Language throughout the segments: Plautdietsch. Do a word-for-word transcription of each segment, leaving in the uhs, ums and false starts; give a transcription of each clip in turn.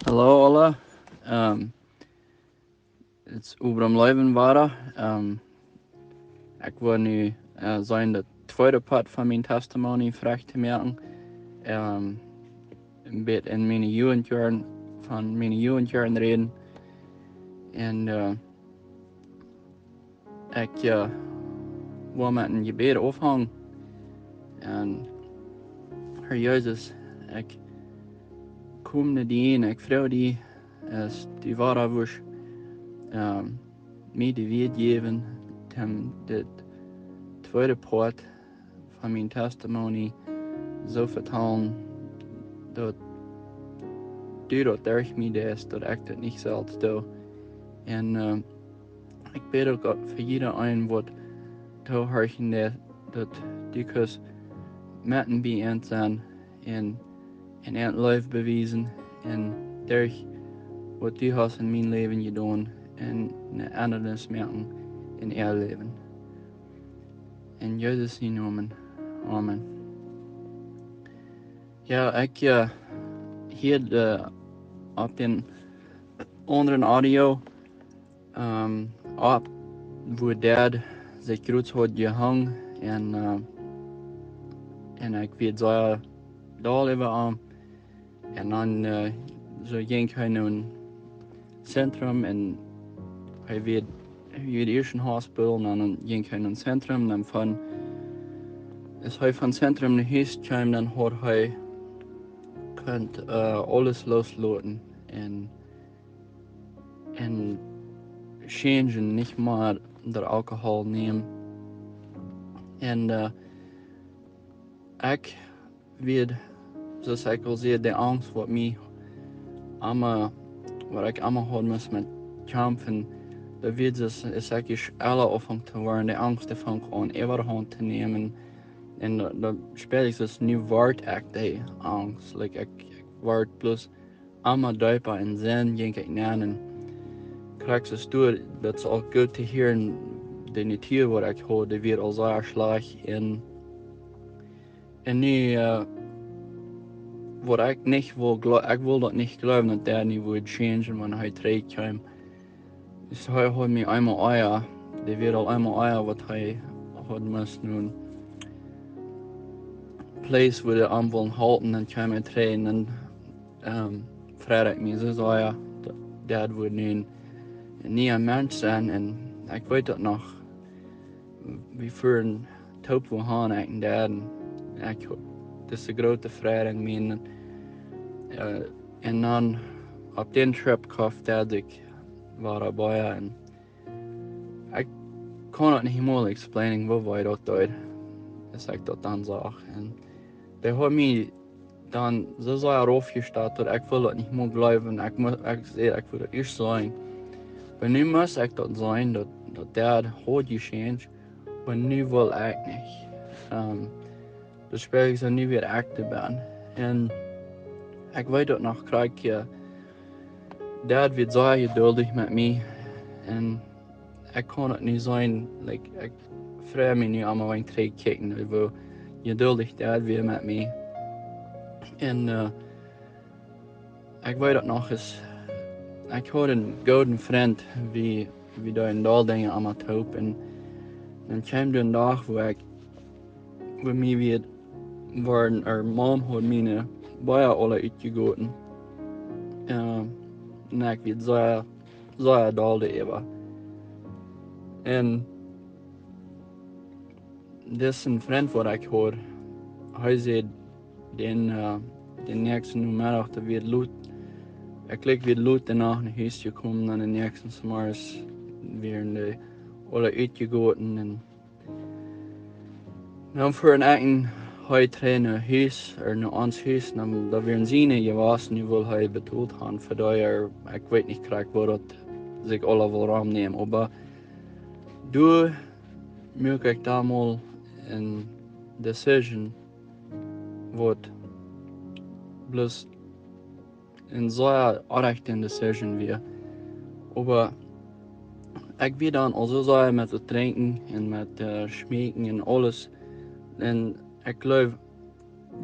Hallo aula. Um, it's Obram Leuven wada. Um, ekj woa nu uh, sennen daut tweede Poat von mien Testimony ferajcht to moaken. Um, een bät en miene Jugendjoaren, von miene Jugendjoaren räden. Un uh, ekj uh, woa met een Jebäd aunfangen. Un Herr Jesus, ekj kom no die un ekj froag die, aus du wada wurscht um, mie de Wieed jäwen, om dit tweede Poat von mien Testimony soo vetalen, daut du daut derch mie deist, daut ekj daut nich selfst doo. Un uh, ekj bäd uk fa jieda een waut toohorchen deed, daut du kaust met bie an sennen un, un an Leew bewiesen un derch waut du hast en mien Läwen jedonen, eene Endrunk moaken en äa Läwen. En Jesus sienen Nomen. Amen. Jo, ekj uh, hieed uh, opp dän aundren Audio um, opp, woo Dad sikj groots haud jehongen un, uh, un ekj wia sea doll äwa am. Un dan uh, soo jinkj hee no een Zentrum un hee wia, hee wia ieescht em Hospital un dan jinkj hee no een Zentrum. Un dan von, aus hee von Zentrum no Hus kjeem, dan haud hee kunt uh, aules loosloten un, un changen, nich mea dän Alkohol nämen. Un uh, ekj wia, soo aus ekj aul säd, de Angst waut mie emma, waut ekj emma haud must met kjamfen, daut wia soo aus ekj ieescht ella aunfunk to woaren, de Angst dee funk aun äwahaunt to nämen. Un daut, daut späld ekj soo aus nu wort ekj de Angst. Like, ekj, ekj wort bloos emma deepa en Senn jinkj ekj nenn. Un krakjt soo aus du, daut es uk goot to hieren, de Natua waut ekj haud, dee wia aul sea schlajcht. Un, un nu, uh, waut ekj nich wull, jle- ekj wull daut nich jleewen, daut dee nu wudd changen, wan hee trigj kjeem. Dus hee haud mie eemol ea, dee wia aul eemol ea, waut hee haud must no een place, wua dee am wullen halpen, un kjeem hee trigj. Un dan um, freid ekj mie soo sea, daut, daut wudd nu een, een niea Mensch sennen. Un ekj weet daut noch, wie fuaren toop wua han, ekj un Dad. Un ekj, daut es de groote Freid en mie. Uh, un dan opp dän Trip koft Dad sikj wada Bia. Un ekj kaun daut nich mol explaining, woo wee daut deed, aus ekj daut dan sach. Un dee haud mie dan soo sea raufjestat, daut ekj wull daut nich mea jleewen. Ekj mu-, ekj säd, ekj wull daut ieescht seenen. Oba nu must ekj daut seenen, daut, daut Dad haud jechanged, oba nu wull ekj nich. Um, daut späld ekj soo nu wia ekj doabie. Un ekj weet daut noch krakjt, jo, Dad wia sea jeduldich met mie. Un ekj kaun daut nu seenen, like, ekj frei mie nu emma wan ekj trigjkjikj, woo jeduldich Dad wia met mie. Un, uh, ekj weet daut noch, aus ekj haud een gooden Frint, wie, wie deeden aul Dinja emma toop. Un dan kjeem doa een Dach, wua ekj, wua mie wia worden, ea Mom haud miene Bia aula utjegoten. Uh, un ekj wia sea, sea doll doaräwa. Un dis een Frint waut ekj haud, hee säd, dän, uh, dän näakjsten Nomeddach, daut wia lot, ekj jlikj wia lot doano no Hus jekomen, un dän näakjsten Zemorjes wieren dee aula utjegoten. Un dan fuaren ekj un hee trigj no Hus, ea no ons Hus, un dan, dan wieren siene jewast, nu wull hee betolt han fa dee, ea, ekj weet nich krakjt, woo daut sikj aula wull romnämen, oba doa muak ekj dan mol een decision, waut bloos een sea orrajchte decision wia. Oba ekj wia dan aul soo sea met daut Drinkjen un met, uh, Schmeakjen un aules. Un ekj jleew,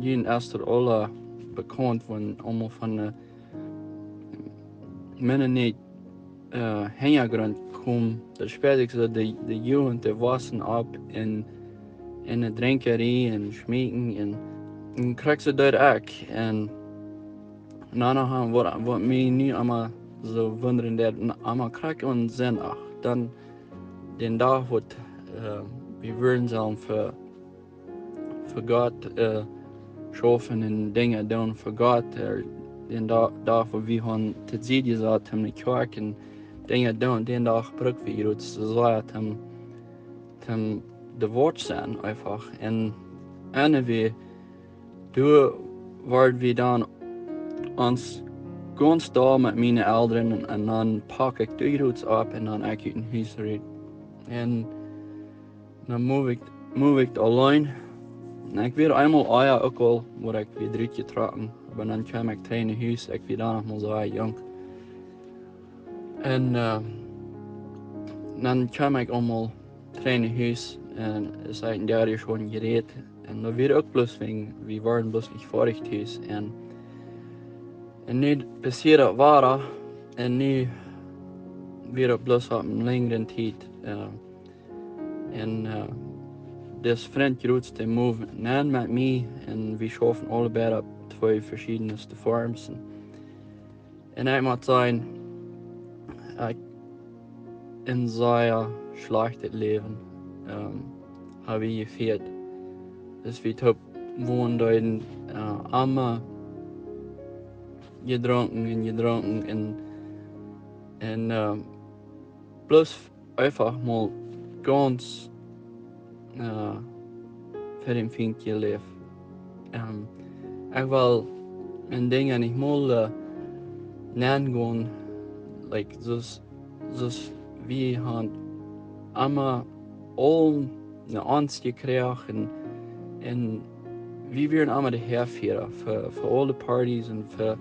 junt es daut aula bekaunt, wan eemol von de Mennoniten, äh, Hinjagrunt komen, daut spieet sikj soo, de, de Jugend, dee wossen opp en, en de Drinkjarie un schmeeken un, un krakjt soo deed ekj. Un, un dan noch waut, waut mie nu emma soo wundren deed, emma krakjt aun Sindach, dan dän Dach waut, äh, wie wudden sellen fa, fa Gott, äh, schaufen un Dinja doonen fa Gott, äh, dän Da-, Dach waut wie hauden to Sied jesat, om de Kjoakj un Dinja doonen, dän Dach bruck wie jrods soo sea om, om de Wort sennen eefach. Un, un wie, doa worden wie dan ons gaunz doll met miene Elren un, un dan pak ekj doa jrods opp un dan ekj ut dän Hus rut. Un dan move ekj, move ekj auleen. Un ekj wia eemol ea uk aul, wort ekj wada rutjetrocken. Oba dan kjeem ekj trigj no Hus, ekj wia dan noch mau soo junk. Un, äh, dan kjeem ekj eemol trigj no Hus un es eent un dee haud schon jerät. Un daut wia uk bloos wäajen, wie wieren bloos nich foadich tus. Un, un nu passieed daut wada. Un nu wia daut bloos opp eene lenjre Tiet. Äh, un, äh, dis Frint jrods dee move nenn met mie. Un wie schaufen aule beid opp twee veschiedne Farms. Un, un ekj mott sajen, ekj, een sea schlajchtet Läwen, ähm, hab ekj jefieet. Daut wie toop wonen deeden, äh, emma jedrunken un jedrunken un, un, ähm, bloos eefach mol gaunz, äh, fa dän Fient jeläft. Ähm, ekj well een Dinj, un ekj mol, äh, nengonen, like, soo aus, soo aus wie hauden emma aul ne Angst jekjräajen un, un wie wieren emma de Häafiera fa, fa aule Parties un fa,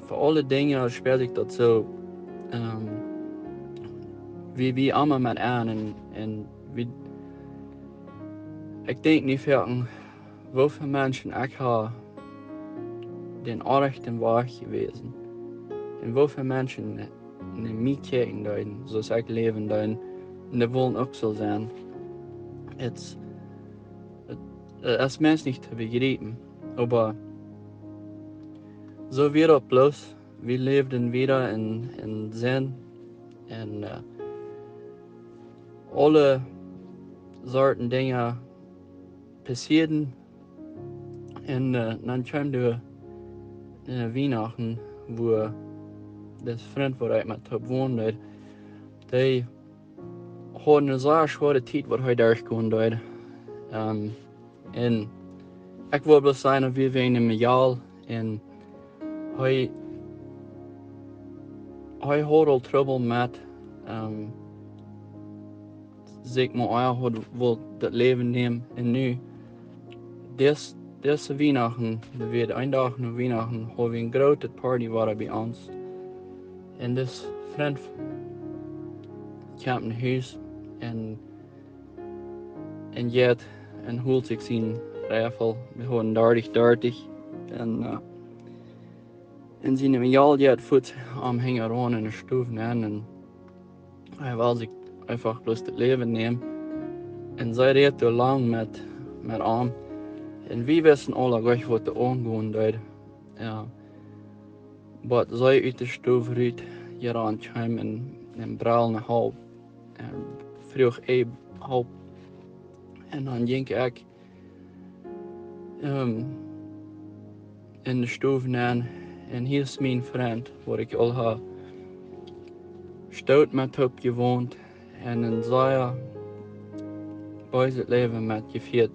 fa aule Dinja, spieed sikj daut soo, ähm, wie, wie emma met aun un, un wie, ekj denkj nu foaken, woo väl Menschen ekj hab dän orrajchten Wajch jewäsen. Un woo väl Menschen no mie kjikjen deeden, soo aus ekj läwen deed, un dee wullen uk soo sennen. Et, et, et es meist nich to bejriepen, oba soo wia daut bloos. Wie läwden wada en, en Sind un, äh, aule Sorten Dinja passieeden. Un, äh, dan kjeem de, äh, Wienachten, wua dis Frint, wua ekj met toop wonen deed, dee haud ne sea schwoare Tiet, waut hee derchgonen deed. Ähm, un ekj wull bloos sajen, daut wia wäajen Mejal. Un hee, hee haud aul Trubbel met, ähm, sikj mau, hee haud wullt daut Läwen nämen. Un nu, dis, dise Wienachten, daut wia een Dach no Wienachten, haud wie ne groote Party, wia bie ons. Un dis Frint kjeem no Hus un, un jeit un holt sikj sien Rifle. Wie hauden dartich dartich. Un, äh, un sien Mejal jeit fuaz am hinjaraun en de Stow nenn. Un hee wull sikj eefach bloos daut Läwen nämen. Un see räd soo lang met, met am. Un wie wisten aule nich, waut doa aungonen deed. Jo. Bat see ut de Stow rut jerant kjeem un, un brellen Help. Un fruach Help. Un dan jinkj ekj, ähm, en de Stow nenn. Un hia es mien Frint, waut ekj aul hab stoot met toop jewont. Un een sea beeset Läwen met jefieet.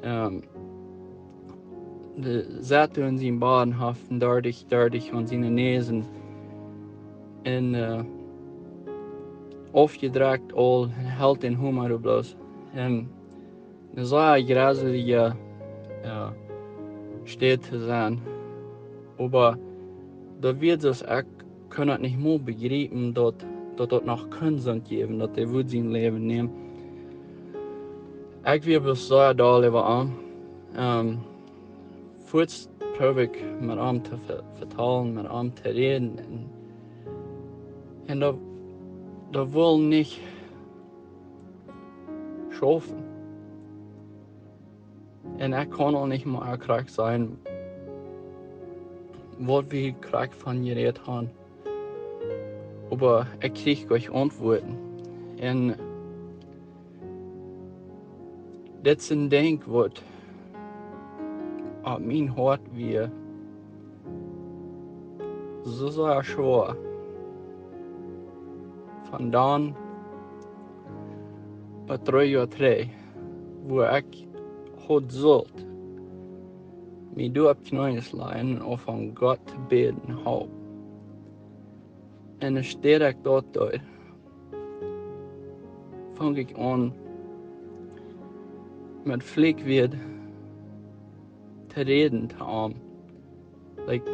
Ähm, dee sat en sien Bad un haud een dartich dartich aun siene Näs un, äh, aufjedrekjt aul, un helt dän Humor doa bloos. Un ne sea jresselje, jo, Städ to sennen. Oba daut wia soo, ekj kunn daut nich mol bejriepen, daut, daut daut noch kunn soont jäwen, daut dee wudd sien Läwen nämen. Ekj wia bloos sea doll äwa am. Ähm, fuaz proow ekj met am to ve-, vetalen, met am to räden. Un Un daut, daut wull nich schaufen. Un ekj kaun aul nich mea krakjt sajen, waut wie krakjt von jerät haben. Oba ekj kjrieech goanich Auntwuaten. Un dit es een Dinkj, waut opp mien Hoat wia soo sea schwoa. Von dan bat dree Joa trigj, wua ekj haud sullt mie doa opp Kjnees lajen un aunfangen Gott to bäden, Help. Un enne Städ ekj daut deed, funk ekj aun met Fliekwied to räden to am, like,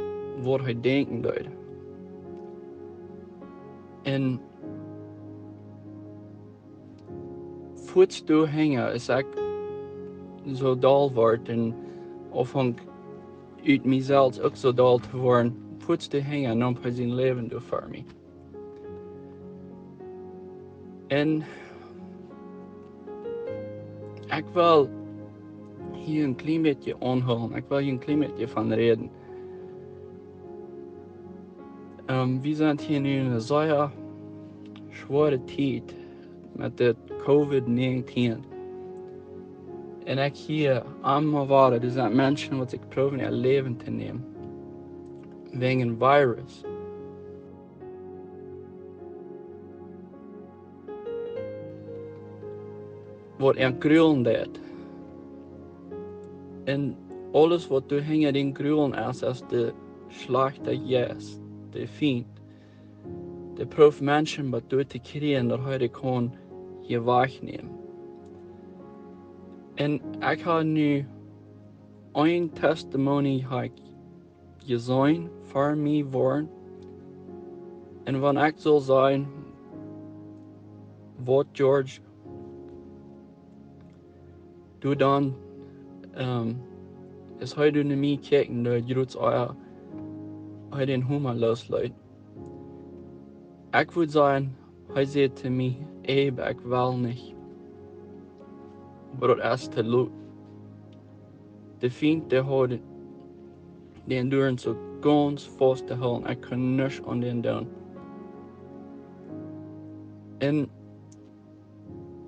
waut hee denkjen deed. Un fuaz doa hinja es ekj soo doll worden un aunfangen ut mie selfst uk soo doll to woaren. Fuaz doa hinja neem hee sien Läwen doa fa mie. Un ekj well hia een kjlien bät aunhoolen. Ekj well hia een kjlien bät von räden. Ähm, wie sent hia nu enne sea schwoare Tiet met dit Covid nineteen. Un ekj hia emma wada, doa sent Menschen, waut sikj proowen äa Läwen to nämen wäajen Virus. Waut an grulen deit. Un aules, waut doa hinja dän Grulen es, es de schlajchta Jeist, de Fient. Dee proowt Menschen bat doa to kjrieen, daut hee dee kaun hia wajchnämen. Un ekj hab nu een Testimony hab ekj jeseenen fa mie woaren. Un wan ekj saul sajen, waut George doa dan, ähm, es hee doa no mie kjikjen, de Jroots, ah jo, hee dän Homa loosleet. Ekj wudd sajen, hee säd to mie: "Abe, ekj well nich." Oba daut es too lot. De Fient, dee haud dän doa soo gaunz faust jehoolen, ekj kunn nuscht aun dän doonen. Un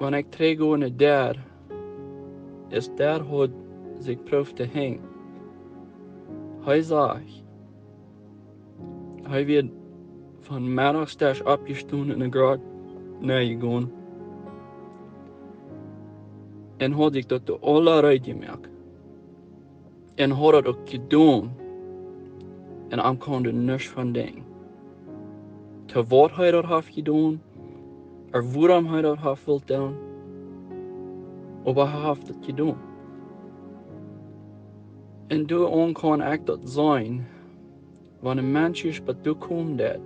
wan ekj trigj go no Dad, es Dad haud sikj proowt to henjen. Hee sajcht, hee wia von Meddach oppjestonen un enne Goaden nenjegonen. Un haud sikj daut aula reed jemoakt. Un haud daut uk jedonen. Un am kunn doa nuscht von denkjen. To waut hee daut haft jedonen, ooda wuarom hee daut haft wult doonen. Oba hee haft daut jedonen. Un doa aun kaun ekj daut seenen, wan een Mensch es, waut doa kjemt, daut,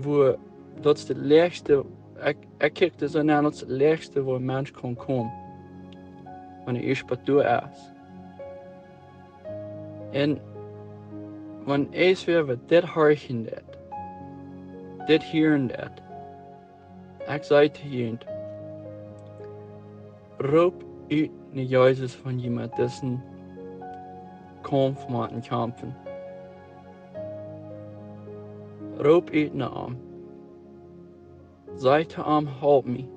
wua, daut es daut läachste, ekj, ekj kjikj daut soo aun, daut es daut läachste, wua een Mensch kaun komen, wan hee es, waut doa es. Un wan eena wada dit horchen deit, dit hieren deit, ekj saj to junt, roop ut no Jesus, wan jie met disen Kaumf motten kjamfen. Roop ut no am. Saj to am: "Help mie."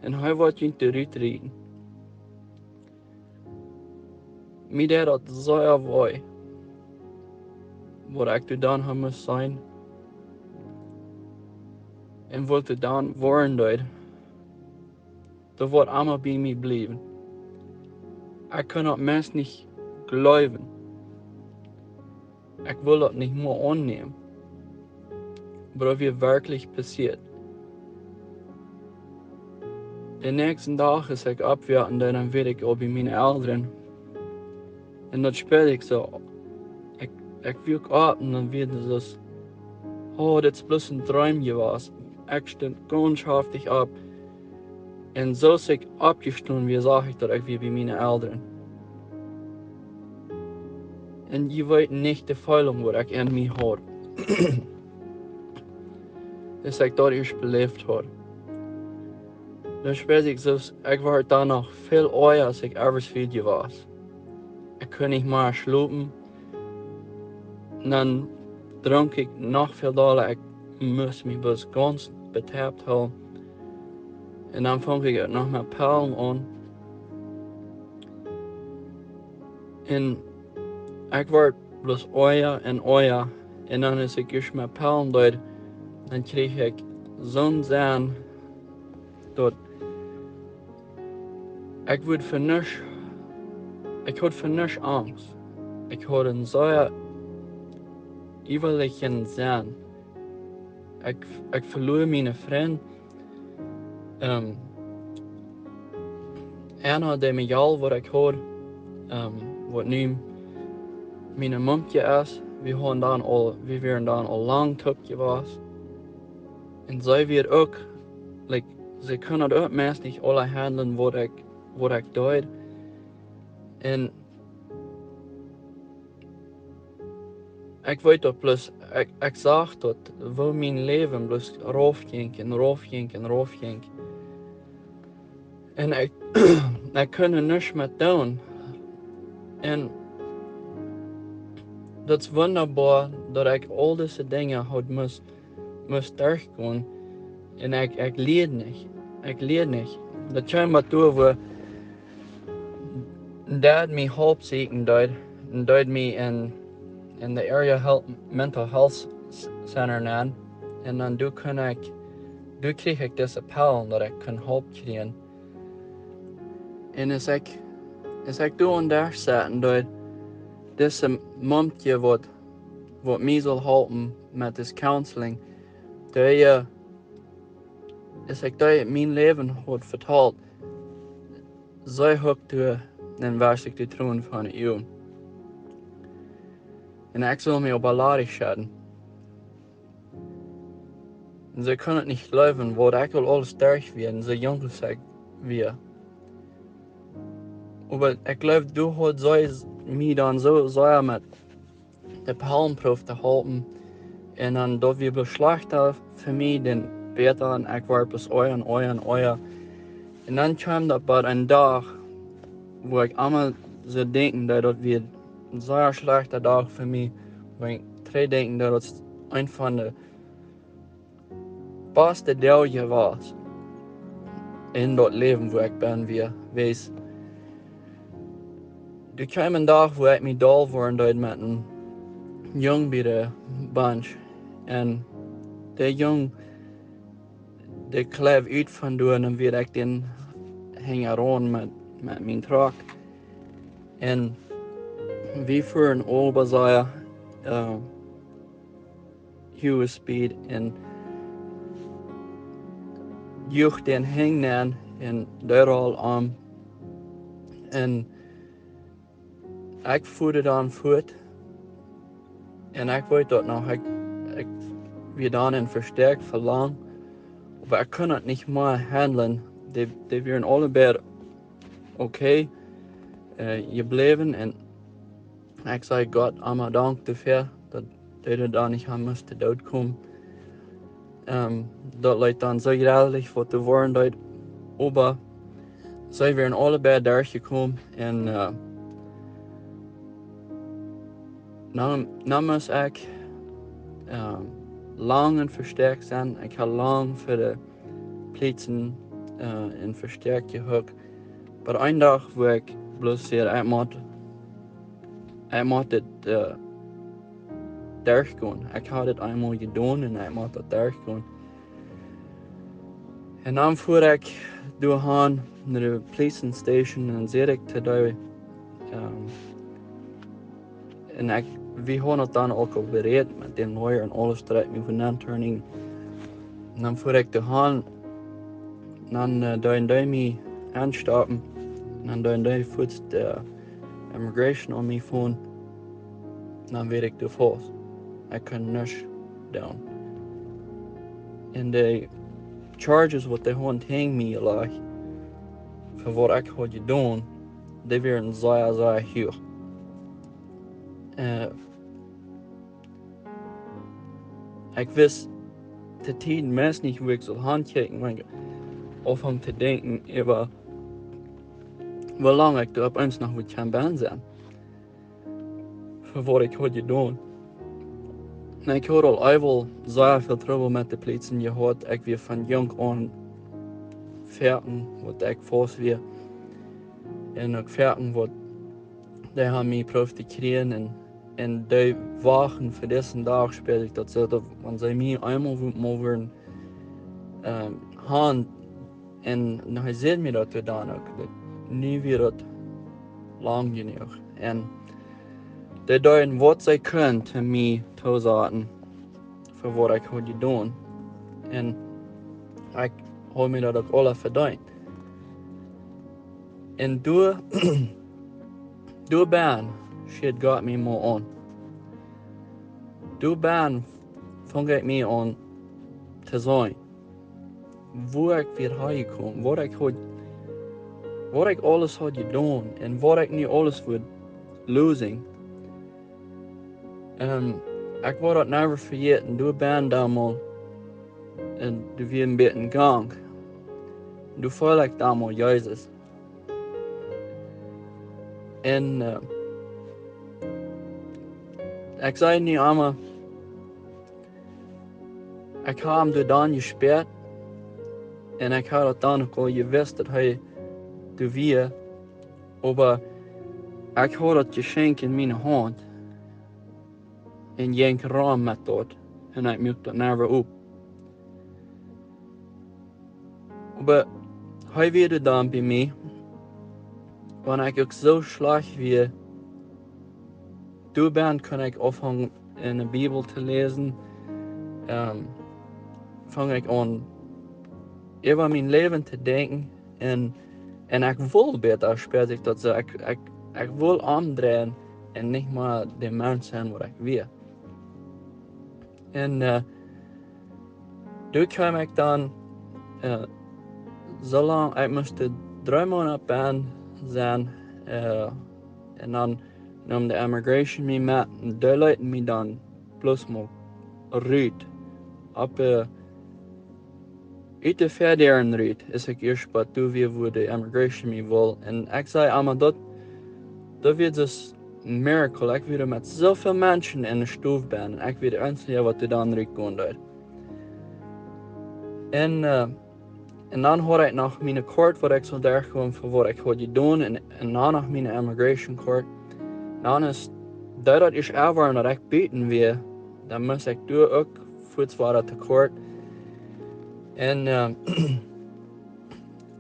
Un hee woat junt doa rut rieten. Mie deed daut sea wee, waut ekj doa dan ha must seenen. Un waut doa dan woaren deed, daut woat emma bie mie bliewen. Ekj kunn daut meist nich jleewen. Ekj wull daut nich mea aunnämen. Oba daut wia werkjlich passieet. Dän näakjsten Dach, aus ekj oppwoak, dan wia ekj aul bie miene Elren. Un daut spieed ekj soo. Ekj, ekj woak opp un dan wia daut soo: "Oh, dit es bloos een Dreem jewast." Ekj stunt gaunz haftich opp. Un soo aus ekj oppjestonen wia, sach ekj daut ekj wia bie miene Elren. Un jie weeten nich de Feeling waut ekj en mie haud. Aus ekj daut ieescht beläft haud. Dan spieed ekj soo, ekj wort dan noch väl oaja aus ekj ever wia jewast. Ekj kunn nich mea schlopen. Un dan drunk ekj noch väl dolla. Ekj must mie bloos gaunz betappt hoolen. Un dan funk ekj uk noch met Pellen aun. Un ekj wort bloos oaja un oaja. Un dan aus ekj ieescht met Pellen deed, dan kjrieech ekj soon Senn daut ekj wudd fa nuscht, ekj haud fa nuscht Angst. Ekj haud een sea äwahaulichen Senn. Ekj, ekj veloa miene Frind. Ähm, eena, dee mie jeef waut ekj haud, ähm, waut nu miene Momkje es, wie hauden dan aul, wie wieren dan aul lang toop jewast. Un see wia uk, like, see kunn daut uk meist nich aula handlen waut ekj, waut ekj deed. Un ekj weet daut bloos, ekj, ekj sach daut, woo mien Läwen bloos rauf jinkj un rauf jinkj un rauf jinkj. Un ekj, ekj kunn nuscht mea doonen. Un daut es wundaboa daut ekj aul dise Dinja haud must, must derchgonen. Un ekj, ekj lieed nich. Ekj lieed nich. Daut kjeem waut doa, wua Dad mie Help sieekjen deed, un deed mie en, en de Area Health, Mental Health S-, Center nenn. Un dan doa kunn ekj, doa kjrieech ekj dise Pellen daut ekj kunn Help kjrieen. Un aus ekj, aus ekj doa aun derchsaut, deed dise Momkje waut, waut mie sull halpen met dis counseling, dee, äh, aus ekj dee mien Läwen haud vetalt, see huck doa un wiesch ekj de Tronen von de Uagen. Un ekj sull mie opp de Lade scheiden. Un see kunn daut nich jleewen, waut ekj aul aules derch wia, un soo junk aus ekj wia. Oba ekj jleew, doa haud see s-, mie dan soo, soo sea met de Pellen proowt to halpen. Un dan daut wia bloos schlajchta fa mie, dan bäta, un ekj wort bloos oaja un oaja un oaja. Un dan kjeem daut bie een Dach, wua ekj emma soo denkjen deed, daut wia een sea schlajchta Dach fa mie, wua ekj trigj denkjen deed, daut es een von de baste Doag jewast en daut Läwen, wua ekj ben wia, wiels doa kjeem een Dach, wua ekj mie doll woaren deed met een Jung bie de Bench. Un de Jung, dee kleef ut von doa, un wia ekj dan hinjaraun met, met mien Truck. Un wie fuaren oba sea, äh, huge speed un joach dän Henj nenn un dee rold om. Un ekj fua dan fuat. Un ekj weet daut noch, ekj, ekj wia dan en Vestäakj fa lang. Oba ekj kunn daut nich mea handlen. Dee, dee wieren aule beid okay, äh, jebläwen. Un ekj saj Gott emma Dank doafäa, daut dee doa nich aun must doot komen. Ähm, daut leet dan soo jreslich waut doa woaren deed, oba see wieren aule beid derchjekomen. Un, äh, dan, dan must ekj, äh, lang en Vestäakj sennen. Ekj haud lang fa de Plietzen, äh, en Vestäakj jehuckt. Oba een Dach, wua ekj bloos säd, ekj mott, ekj mott dit, äh, derchgonen. Ekj haud dit eemol jedonen un ekj mott daut derchgonen. Un dan fua ekj doa han no de Plietzen Station un säd ekj to dee, ähm, un ekj, wie hauden daut dan uk aul berät met dän Lawyer un aules, daut ekj mie wia aun turning. Un dan fua ekj doa han, dan, äh, deeden dee mie aunstoppen. Un dan deeden dee fuaz de Immigration aun mie fonen. Dan wia ekj doa faust. Ekj kunn nuscht doonen. Un de charges waut dee hauden jäajen mie jelajcht, fa waut ekj haud jedonen, dee wieren sea, sea huach. Äh, ekj wist to Tieden meist nich, wua ekj sull hankjikjen, wan ekj aunfunk to denkjen äwa, woo lang ekj doa opp eemol noch wudd kjennen benen sennen, fa waut ekj haud jedonen. Un ekj haud aul eewel sea väl Trubbel met de Polizei jehaut. Ekj wia von junk aun foaken, waut ekj faust wia. Un uk foaken, waut dee han mie proowt to kjrieen. Un, un dee wachten fa disen Dach, spieed ekj daut soo, daut wan see mie eemol wo-, mol wudden, ähm, han, un, un hee säd mie daut dan uk, daut nu wia daut lang jenuach. Un dee deeden waut see kunnen, om mie to saten, fa waut ekj haud jedonen. Un ekj haud mie daut uk aula vedeent. Un doa, doa benen schieed Gott mie mol aun. Doa benen funk ekj mie aun to seenen, wua ekj wia hanjekomen, waut ekj haud, waut ekj aules haud jedonen un waut ekj nu aules wudd losen. Ähm, ekj woa daut never vejäten, doa benen dan mol, un doa wia een bät Gank. Doa feeld ekj dan mol Jesus. Un, äh, ekj säd nu emma, ekj hab am doa dan jespäat. Un ekj haud daut dan uk aul jewist, daut hee doa wia. Oba ekj haud daut Jeschenkj en miene Haunt un jinkj rom met daut. Un ekj muak daut never op. Oba hee wia dan bie mie, wan ekj uk soo schlajcht wia, doa benen kunn ekj aunfangen, enne Bibel to läsen. Ähm, funk ekj aun, äwa mien Läwen to denkjen. Un, un ekj wull bäta, spieed ekj daut soo. Ekj, ekj, ekj wull omdreien un nich mea de Mensch sennen, waut ekj wia. Un, äh, doa kjeem ekj dan, äh, soo lang, ekj must dree Moonat benen sennen, äh, un dan neem de Immigration mie met, un dee leeten mie dan bloos mol rut. Opp, äh, ut de Väadäa rut es ekj ieescht bie doa wia, wua de Immigration mie wull. Un ekj säd emma, daut, daut wia daut miracle. Ekj wia met soo väl Menschen enne Stow benen. Ekj wia de eensja, waut doa dan rutgonen deed. Un, äh, un dan haud ekj noch miene Court, waut ekj sull derchgonen fa waut ekj haud jedonen. Un, un dan noch miene Immigration Court. Dan es, daut daut ieescht äwa, daut ekj buten wia, dan must ekj doa uk fuaz wada to Court. Un, äh,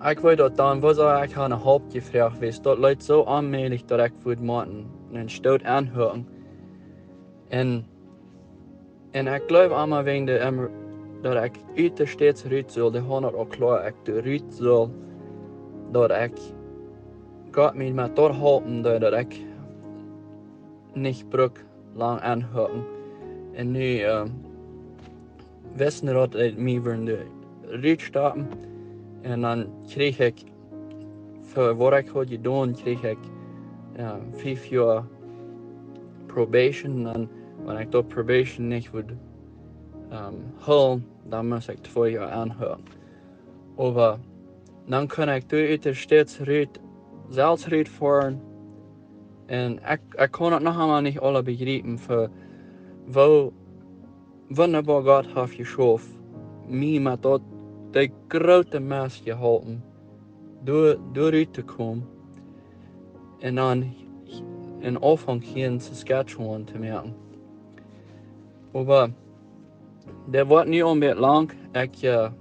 ekj weet daut dan, woo soo, ekj haud een haulf Joa frieha jewast. Daut leet soo onmäajlich, daut ekj wudd motten eenen Stoot aunhoolen. Un, un ekj jleew emma wäajen de, ähm, daut ekj ut de States rut sull, dee hauden daut aul kloa, ekj doa rut sull, daut ekj, Gott mie met daut halpen deed, daut ekj nich bruck lang aunhoolen. Un nu, ähm, wisten see daut, äh, mie wudden doa rutstoppen. Un dan kjrieech ekj, fa waut ekj haud jedonen, kjrieech ekj, äh, fief Joa probation. Un dan, wan ekj daut probation nich wudd, ähm, hoolen, dan must ekj twee Joa aunhoolen. Oba dan kunn ekj doa ut de States rut, selfst rutfoaren. Un ekj, ekj kunn daut noch emma nich aula bejriepen, fa woo wundaboa Gott haft jeschauft, mie met daut, de groote Mess jeholpen, doa, doa rut to komen. Un dan een Aunfank hia en Saskatchewan to moaken. Oba daut woat nu aul een bät lang. Ekj, äh,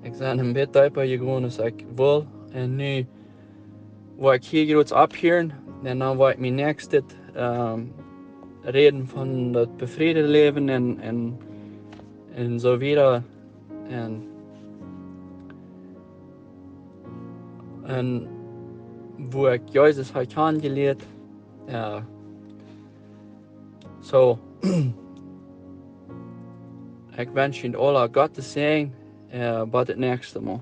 ekj sie een bät deepa jegonen aus ekj wull. Un nu woa ekj hia jrod opphieren. Un dan woa ekj mien näakjstet, ähm, räden von daut befriede Läwen un, un, un soo wieda. Un, un woo ekj Jesus haud kjanen jelieet. Jo. Soo, ekj wensch junt aula Gott sienen Säajen, äh, bat daut näakjste Mol.